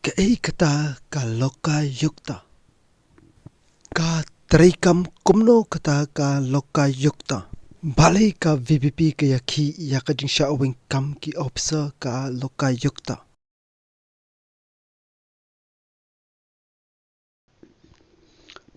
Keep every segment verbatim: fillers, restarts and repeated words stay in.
Kaei kata ka lokayukta? Ka treikam kumno kata ka lokayukta? Balei ka V P P ka ïakhih ïa ka jingshah weng kam ki officer ka lokayukta?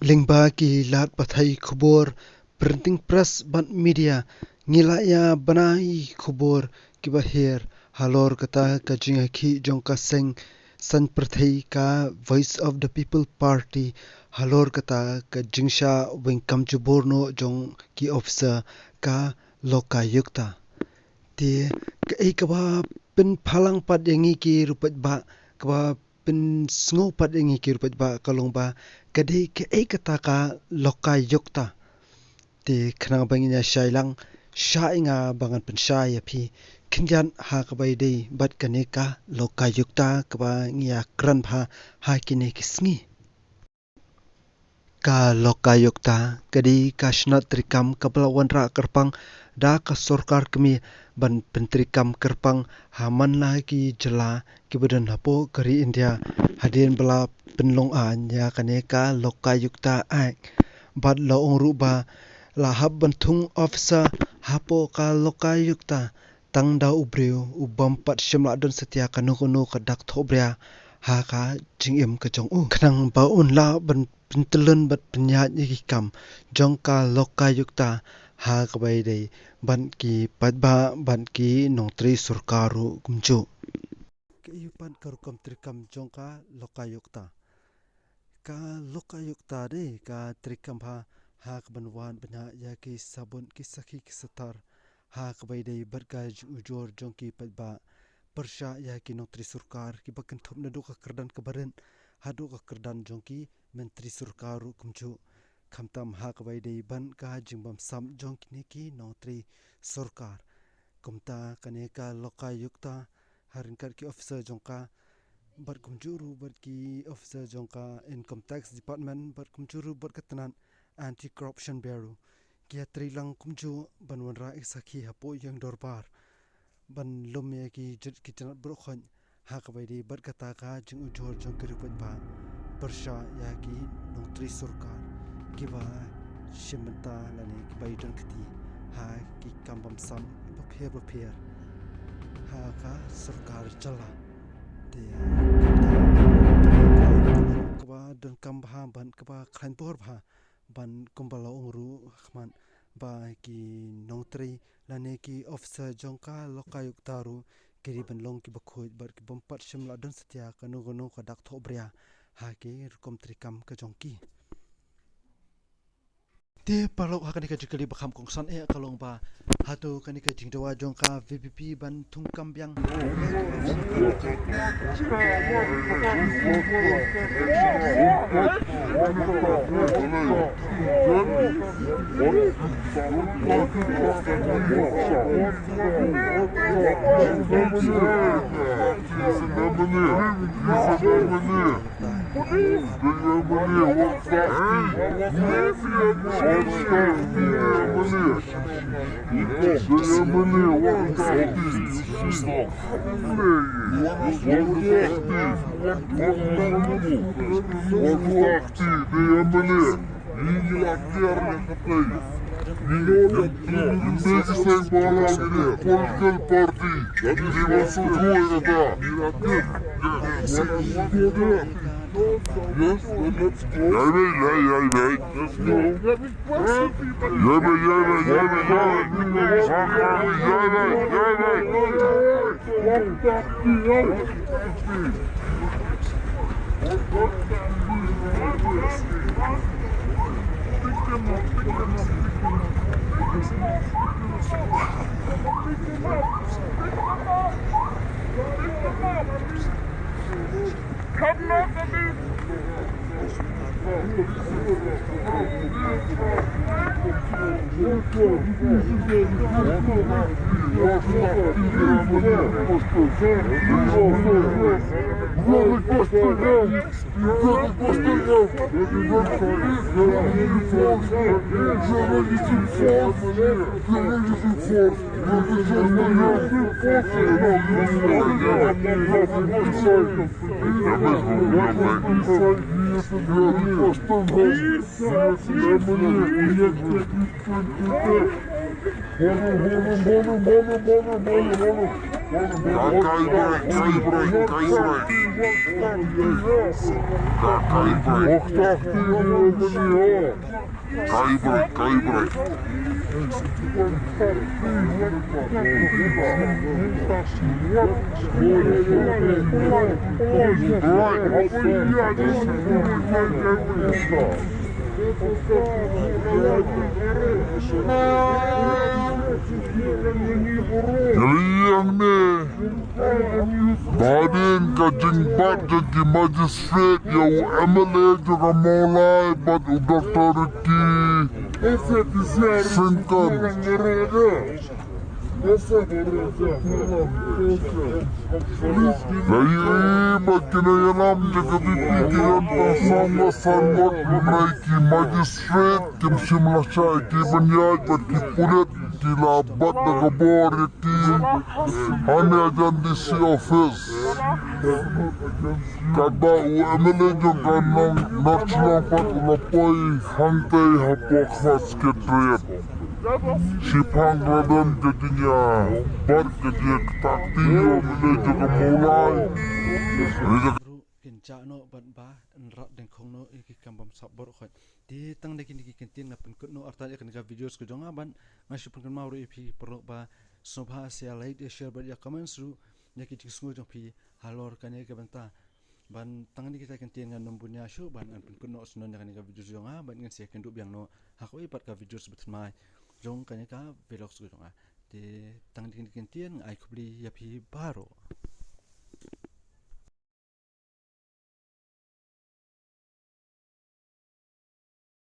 Lyngba ki lad pathai khubor, printing press bad media, ngi la ïa bnai khubor kiba hiar halor kata ka jingïakhih jong ka seng saiñ pyrthei ka Voice of the People Party halor kata ka jingshah weng kam jubor noh jong ki officer ka lokayukta. Te kaei kaba pynphalang pat ïa ngi ki riewpaidbah, kaba pynsngew pat ïa ngi ki riewpaidbah ka long ba ka dei kaei kata ka lokayukta. Te khnang ba ngin ïa shai lang, shah ïa nga ba ngan pynshai ïa phi khyndiat ha kaba ïadei bad kane ka lokayukta kaba ngi ïa kren bha ha kine ki sngi. Ka lokayukta ka dei ka shnat treikam kaba la wanrah kyrpang da ka sorkar kmie ban pyntreikam kyrpang ha man la ki jylla kiba don hapoh ka ri India hadien ba la pynlong aiñ ïa kane ka lokayukta act. Bad la ong ruh ba la hap ban thung officer hapoh ka lokayukta tang da u briew u bym pat shym la don satia kano kano ka dak thohbria ha ka jingim ka jong u, khnang ba un lah ban pyntyllun bad pynïaid ïa ki kam jong ka lokayukta ha kaba ïadei bad ki paidbah bad ki nongtrei sorkar ruh kumjuh. Kaei pat ka rukom treikam jong ka lokayukta? Ka lokayukta dei ka treikam bha ha kaban wad bniah ïa ki sabut ki sakhi ki satar ha kaba ïadei bad ka jingujor jong ki paidbah pyrshah ïa ki nongtrei sorkar kiba kynthup naduh ka kyrdan kaba rit haduh ka kyrdan jong ki myntri sorkar ruh kumjuh, khamtam ha kaba ïadei bad ka jingbamsap jong kine ki nongtrei sorkar. Kumta kane ka lokayukta ha ryngkat ki officer jong ka bad kumjuh ruh bad ki officer jong ka Income Tax Department bad kumjuh ruh bad ka tnat Anti Corruption Bureau ki ïatrei lang kumjuh ban wanrah ïa ki sakhi hapoh ïing dorbar ban lum ïa ki jait ki tnat baroh khoit ha kaba ïadei bad kata ka jingujor jong ki riewpaidbah pyrshah ïa ki nongtrei sorkar kiba shim bynta lane kiba ïadon kti ha ki kam bamsap bapher bapher ha ka sorkar jylla. Te kaba donkam bha bad kaba khlaiñ bor bha bad kumba la ong ruh ha khmat ba ki nongtrei lane ki officer jong ka lokayukta ruh ki dei ban long kiba khuid bad ki bym pat shym la don satia kano kano ka dak thohbria ha ki rukom treikam ka jong ki. Te paralok, ha kane ka jingkylli ba kham kongsan eh ka long ba hato kane ka jingdawa jong ka V P P ban thung kam biang Political party. Yes, let's go. Yes, no. Yes, no. Yes, no. Yes, no. Yes, no. Yes, no. Yes, no. Kai break, kai break, kai break. Kai break. Kai break, kai break. Ngi la ïeng ne ba dei ka jingbat jong ki magistrate ïa u M L A jong ka Mawlai bad u Doctor Ricky Syngkon. La ïohi ba ki nongïalam jong ka V P ki ïa tang san ngut, san ngut, hynrei ki magistrate kim shym la shah ïa ki ban ïaid bad ki pulit ki la bat da ka bor ïa ki. Hangne hajan D C office. Katba u M L A jong ka Nong North Shillong pat u la poi hangtei hapoh Khmat Secretariat. Shiphang la don ka jingïabat ka jingïakynthah kti u M L A jong ka Mawlai. Ruh kin jah noh bad ba yn rat dengkhong noh ïa ki kam bym sap baroh khoit. Te tang da kine ki kyntien nga pynkut noh artat ïa kane ka video ka jong nga bad nga shu pynkynmaw ruh ïa phi paralok ba sngewbha sa ïa like, ïa share bad ïa comments ruh ïa ki jingsngew jong phi halor kane ka bynta. Ban tang da kita ki kyntien ngan ym bun ïa shuh ban pynkut noh shuh ïa kane ka video jong nga bad ngin sa ïakynduh biang noh ha kawei pat ka video ba thymmai jong kane ka vlog ka jong nga. Te tang da kine ki kyntien nga ai khublei ïa phi baroh.